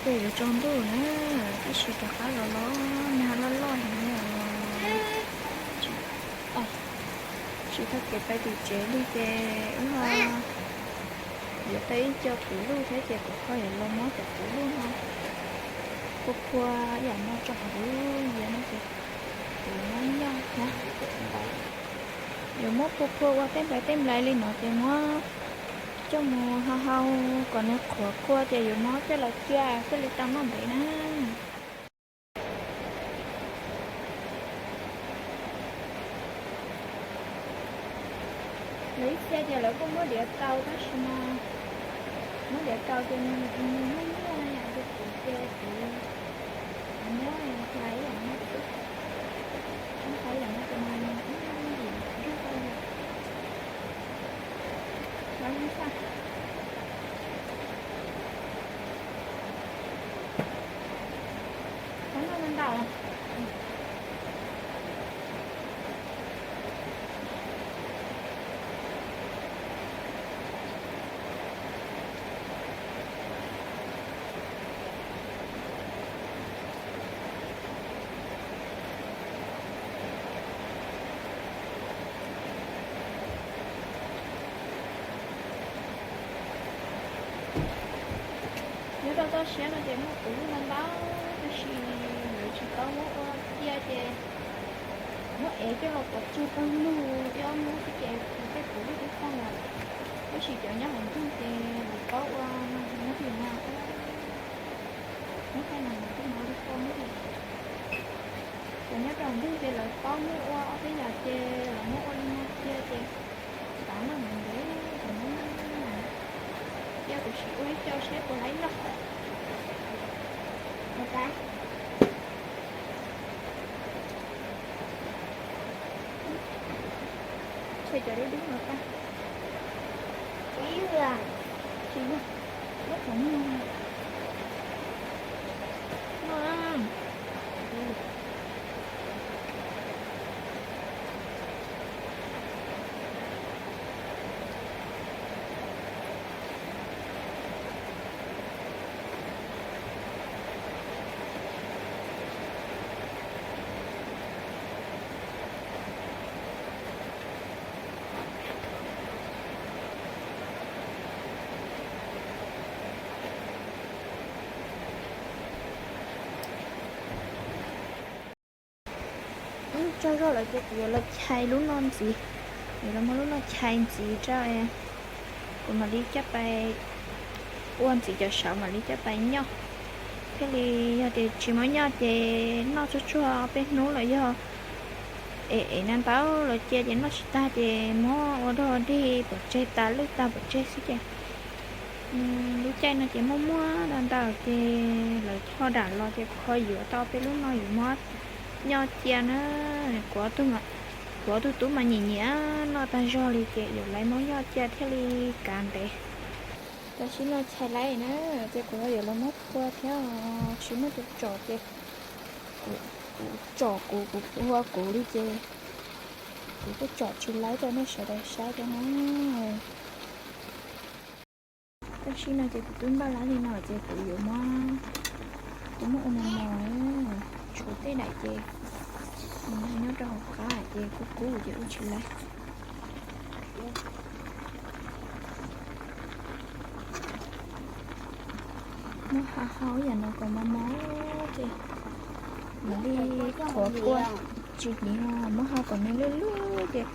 Ces yuav tsaus ntuj na, tab sis rov qab los los nag loj loj heev li os. Tsis tau kev pais tim tsev li ces wb ho yuav tau ib co puv luj thiab ces kuv ho yuav los muab cov puv luj no phua phua ib yam no tso hauv lub yias no ces kuv muab nyoj thiab. Yuav muab phua phua ua tej nplais tej nplais li no ces muab coj mus hau hau kom nws qhuav kua ces yuav muab coj los cia thiaj li tau noj ntev na. Lawv ib txhia ces lawv kuj muab diav kaus tab sis mas muab diav kaus ces nws nyuaj nyuaj yam li kuv ces kuv muab hlais ib yam no xwb. Hlais yam no ces nws ib yam nrog rau yus hlais ib txhia. Hlais no ntau. Nyob rau toj siab no ces muaj puv luj ntau ntau, tab sis lawv tsis tau muab ua cia ces muab ev coj los pov tseg tag lug ib ob hnub xwb ces tej puv luj twb foj lawm. Tab sis cov nyob hauv nroog ces lawv paub ua no ces muab hais no, muab hais no mas twb hnov li ko. Cov nyob rau hauv nroog ces lawv paub muab ua ob peb yam ces lawv muab ua li no cia ces kav noj ntev ntev ces muab cia kuv sim ua ib co seb puas laib noj. Ua tau. Tshem cov dub dub no tag. Tsis yog, tsis yog, lub qhov muag no. Tsaug zog lawm ces kuv yuav los chais lub no ntxiv, yuav los muab lub no chais ntxiv rau, kuv mam li coj pais ua ntxiv cov saud mam li coj pais nyoj. Thiaj li yog tias tsis muab nyoj ces noj tsuag tsuag peb hnub los yog es es na ntau los cia ces noj tsis tag ces muab ua dog dig pov tseg tas lwj tag pov tseg xwb ces lub caij no ces muaj muaj ntau ntau ces lawv ho dam los ces kuv ho yuav tau peb lub no yuav muab nyoj cia na. Kuv ob tug tub mas nyiam nyiam noj tag zog li ces yuav laiv muab nyoj cia thiaj li kav ntev. Tam sim no chais laiv na, ces kuv ho yuav los muab phua thiab, tsis muaj tus tsom ces kuv tsom kuv, kuv phua kuv li ces kuv kuj tsom tsis laiv rau nej sawv daws saib thiab na. Tam sim no ces kuv twb npaj laiv li no ces kuv yuav muab, kuv muab ua mos mos, tshuav tej daim ces nws nyob rau hauv qab ces kub kub ces ua tsis laiv. Muab hau hau ib yam no kom mos mos ces mam li qhuav kua. Tsis dim, muab hau kom nws lwj lwj ces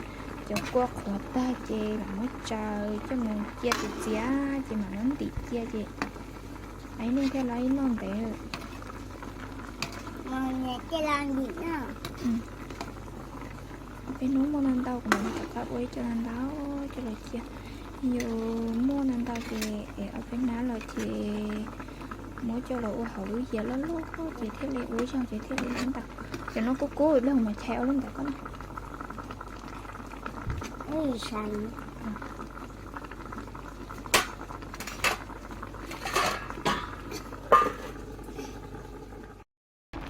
cov kua qhuav tag ces mam muab tsaws coj mus cia tus txiav ces mam muab ntim cia ces ib neeg thiaj li noj ntev. Ob peb hnub muaj no ntau kuv mam li rov qab ua ib co no ntau coj los cia. Yus muaj no ntau ces es ob peb hnub los ces muab coj los ua hauv lub yias loj loj ces thiaj li ua ib zaug ces thiaj li laiv ntau. Cov no kub kub li mas chais ua lub ntawd koj na.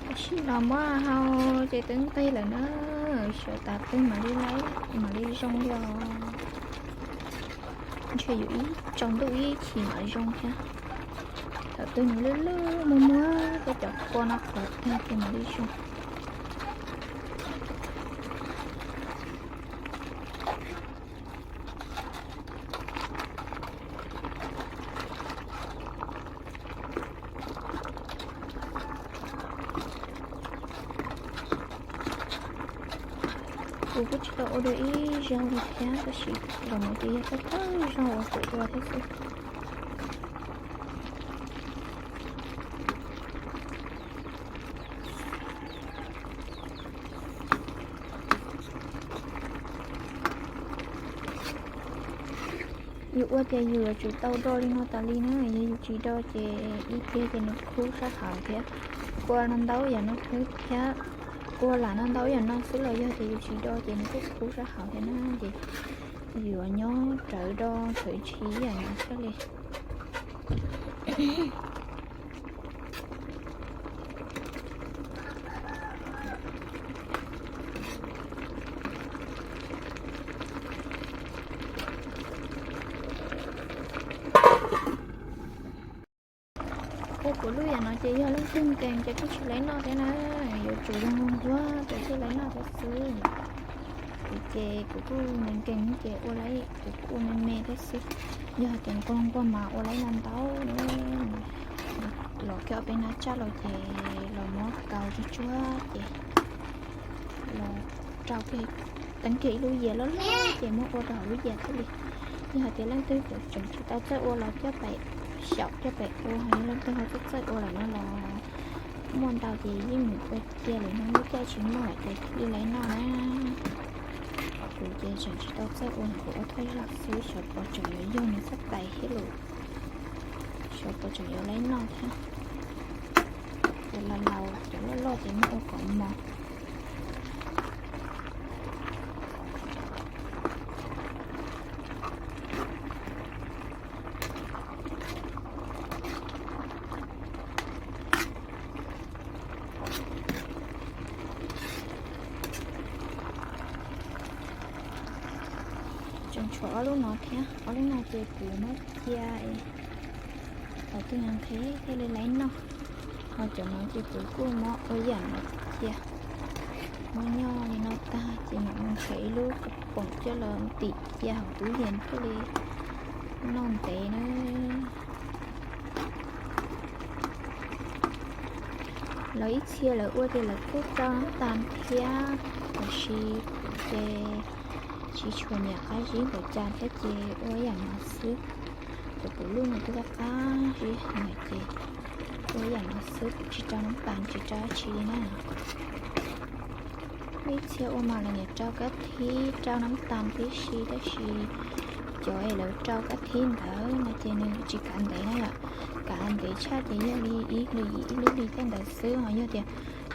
Tam sim no muab hau ces twb nqig lawm na, sawv tas twg mam li laiv, mam li zoo li os. Ntshe yuav ib tsaus ntuj ib chim mam zoo thiab. Thaum Tus nyuam lwj lwj muag muag peb cov kua no qhuav tag ces mam li zoo. Kuv kuj tsis tau ua dua ib zaug li thiab, tab sis zaum no ces yog thawj thawj zaug uas kuv ua thiab xwb. Yus ua tias yus yuav tsum tau do li no tas li na, yog yus tsis do ces ib pliag ces nws khub sab hauv thiab. Kua no ntau yam no xwb thiab, kua lam no ntau yam no xwb los yog tias yus tsis do ces nws kuj khub sab hauv thiab na, ces yus yuav nyob rawv do rawv ntshis ib yam no thiaj li. Ua kuv lub yam no ces yog leej twg nkees ces kuj tsis laib noj thiab na, yuav tsum zoo nquag ces thiaj laib noj thiab xwb. Kuv ces kuv kuj nkees nkees ces ua laib, kuv kuj ua me me thiab xwb. Yog hais tias nquag nquag mas ua laib ntau ntau, los kiag ob peb hnab tsaj los ces los muab kaus tsuag tsuag ces los rau kiag, teeb kiag ib lub yias loj loj ces muab ua rau hauv lub yias thiaj li. Yog hais tias leej twg tseem tsis tau txawj ua los coj pem, xyaum coj pem ua, yog leej twg ho txawj txawj ua lawm no los muaj ntau ces yeej mus ua cia lawm no, lub caij tsis muaj lawm ces thiaj li laib noj na. Kuv ces tseem tsis tau txawj ua, kuv ua thawj zaug xwb, xyov puas tseem yuav yog nws txhob tais thiab los, xyov puas tseem yuav laib noj thiab. Cov laus laus cov loj loj ces muab ua kom mos. Tseem tshuav ob lub no thiab, ob lub no ces kuv muab cia es thaum twg nqhis thiaj li laib noj. Ho cov no ces kuv kuj muab ua yam no cia, muab nyob li no tag ces mam mus nrhiav ib lub poom coj los ntim cia hauv tub yees thiaj li noj ntev na. Lawv ib txhia lawv ua ces lawv kuj rau nab tas thiab, tiam sis kuv ces tsis tshua nyiam qab zib npaum cas thiab ces ua yam no xwb. Cov kuv lub nws twb qab qab zib heev ces ua yam no xwb, kuv tsis rau nab tas tsis rau dab tsi li na. Ib txhia ua mas lawv niaj rau kab thib rau nab tas tib si, tab sis cov es lawv rau kab thib ntawd no ces nws tsis kav ntev na yom. Kav ntev tshaj ces yog li ib hlis ib lub hli tej ntawd xwb, ho yog tias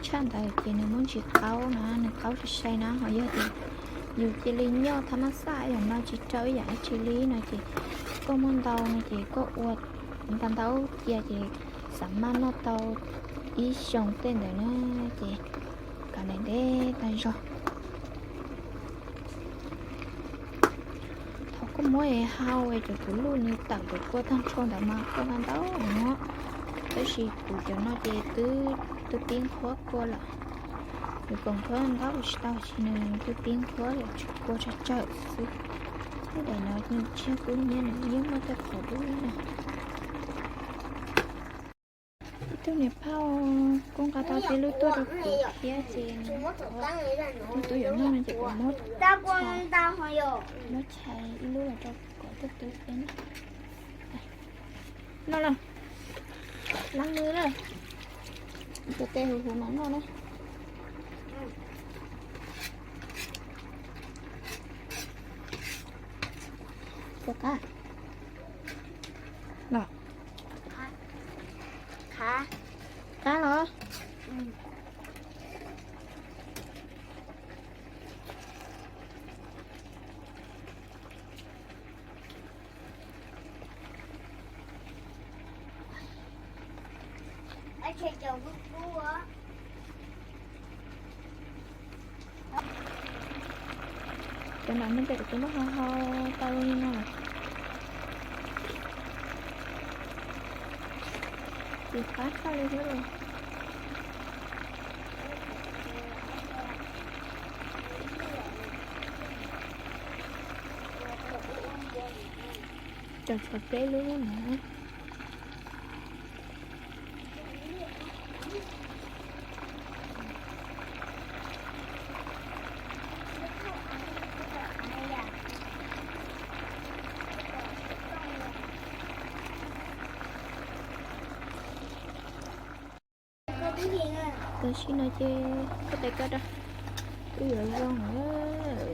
tshaj ntawd ces nws muab ntsis qaub na, nws qaub sai sai na, ho yog tias yus cia li nyoj thab mab xaj yam no tsis rau ib yam dab tsi li no ces koj muaj ntau no ces koj ua ntau ntau cia ces xav maj noj tau ib xyoos tej ntawd na, ces kav ntev ntev tag zog. Thaum koj muab es hau es cov kuv lub nws tawm cov kua tag nrho ntawd mas kua ntau ntau no, tab sis kuv cov no ces twb, twb pib nqhuab kua lawm. Nws kom nqhuab ntau tsis tau, tab sis nws twb pib nqhuab lawm, tshuav kua tsawg tsawg xwb. Lub daim no nws tshiab kub hnyiab, nws yeej muaj tej qhov dub na. Ib tug niam phauj kuj nqa tau tej lub tuaj rau kuv thiab ces nws, nws twb yuav noj no ces kuv muab, muab chais ib lub los rau kom tuaj twb peb noj. Noj lawm, leej nws na, cov tes huv huv mas noj na. Puas qab? Los. Qab los. Cov no me ntsis kuv twb muab hau hau tau li no lawm. Qab tshaj li thiab los. Cov tshuav peb lub na. Tam sim no ces koj tais koj rau, twb yuav zoo lawm,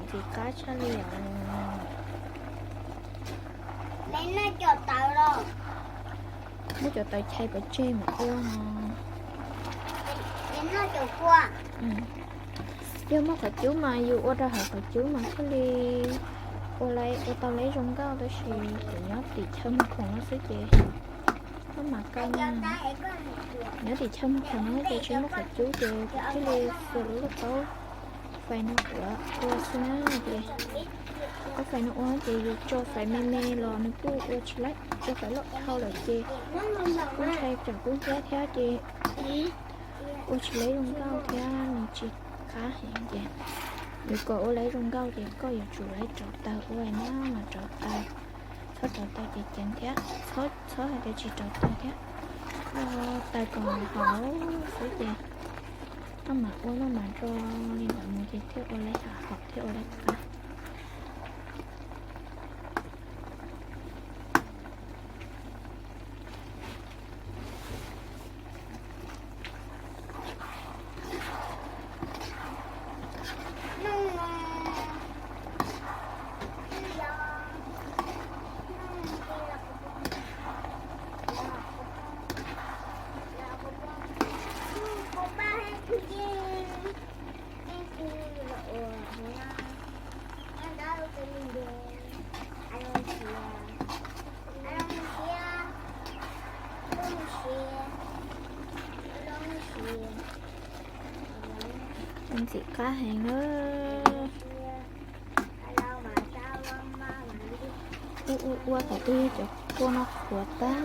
ntxim qab tshaj li os. Muab cov tawv chais pov tseg mam ua no. Yog muaj qhov cub mas yus ua rau hauv qhov cub mas thiaj li ua, ua tau leb zoo nkauj, tab sis kuv nyob tim chaw muag khoom no xwb ces maj mam kaw na. Nyob tim chaw muag khoom no ces tsis muaj qhov cub ces kuv thiaj li xuas lub lauj kaub fais no ua xwb na. Ces lub fais no ua ces yus tso fais me me los nws kuj ua tsis laib, tso fais loj dhau lawm ces kuj ntshai tsam kub hnyiab thiab ces ua tsis leb zoo nkauj thiab nws tsis qab heev ces yus kom ua leb zoo nkauj ces koj yuav tsum leb rauv taws ua na, mas rauv taws, txhob rauv taws ceev ceev thiab, txhob hais tias tsis rauv taws thiab, ua taws kom hauv xwb ces maj mam ua maj mam rau li ntawd mus ces thiaj ua leb haum thiab ua leb qab. Ntxim qab heev na. Ua ua ua thaum twg cov kua no qhuav tag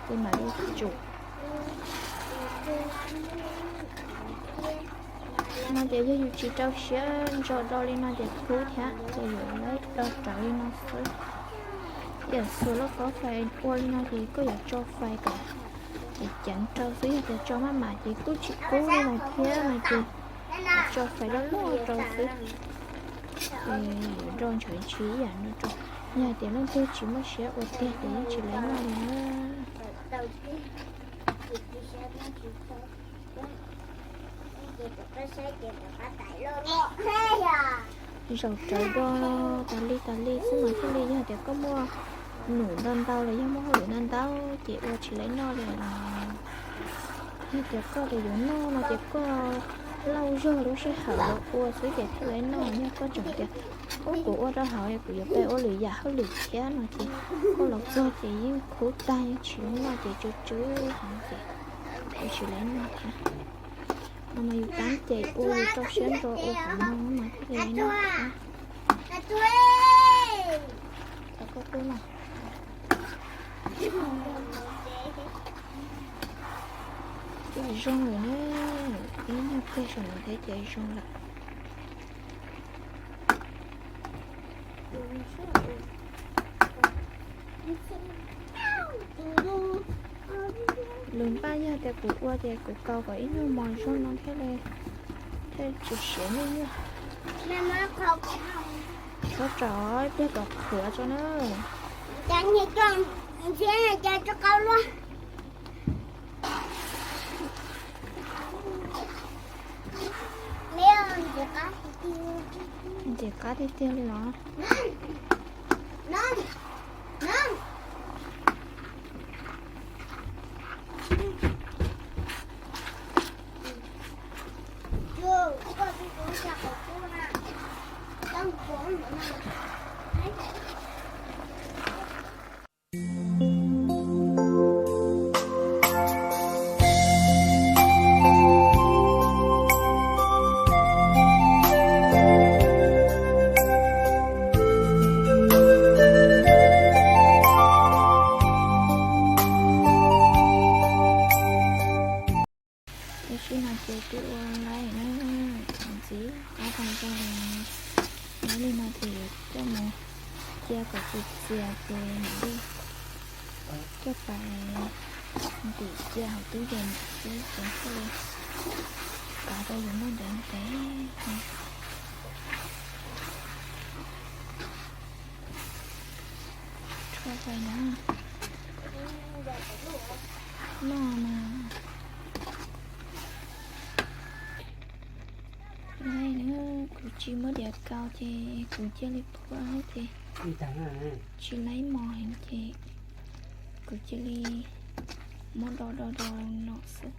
ces mam li tsum. No ces yog yus tsis rau siab ntso do li no ces kub thiab ces yus do rawv li no xwb. Yam xuas lauj kaub fais ua li no ces koj yuav tso fais kom ceev ceev rau xwb, yog tias tso maj mam ces kuj tsis kub li no thiab no ces tso fais loj loj rau xwb. Ces yuav nrau ntshav ntshis ib yam no rau. Yog hais tias leej twg tsis muaj siab ua tiag ces yeej tsis laiv noj li na. Zaum rawv do tas li tas li xwb mas thiaj li, yog tias koj muaj num ntau ntau los yog muaj hauj lwm ntau ntau ces ua tsis laiv noj li los, yog tias koj tias yuav noj no ces koj lauj zog lub sij hawm los ua xwb ces thiaj laiv noj. Yog koj tseem tias ub kuv ua rau hauv kuv yuav pab ua lwm yam hauj lwm thiab no ces koj los txog ces yeej kub tag yeej tsis noj ces tsw tsw heev ces ua tsis laiv noj thiab. No mas yus tab ces ua yus rau siab ntso ua qhov no mas thiaj li laiv noj thiab. Ces zoo lawm na, ib nyuag pliag saum no thiab ces zoo lawm. Lus npaj yog tias kuv ua ces kuv kaus kom ib nyuag mos zoo no thiaj li, thiaj tsis siav nyuaj nyuaj. Txhob tso, ib pliag kom qhuav tso na. Ntxim qab tiag tiag li los. Tib no ces twb ua laib na, ntxiv qab tag nrho li. Laib li no ces yuav coj mus cia kom txias txias ces mam li coj pais ntim cia hauv tub yees xwb ces thiaj li kav rau yus noj ntev ntev. Rho pais na, noj mas. Laib na, kuv tsis muab diav kaus ces kuv cia li phua ces tsis laib mos heev ces kuv cia li muab do do do no xwb.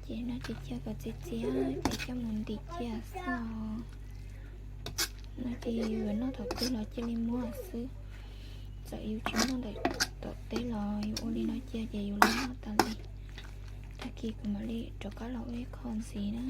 Ces no ces cia kom txias txias ces coj mus ntim cia xwb os. No ces yus yuav noj tom twg los cia li muab xwb. Txawm yus tsis noj ntawm tom teb los yus ua li no cia ces yus los noj tas li. Tag kis kuv mam li rov qab los ua ib qho ntxiv na.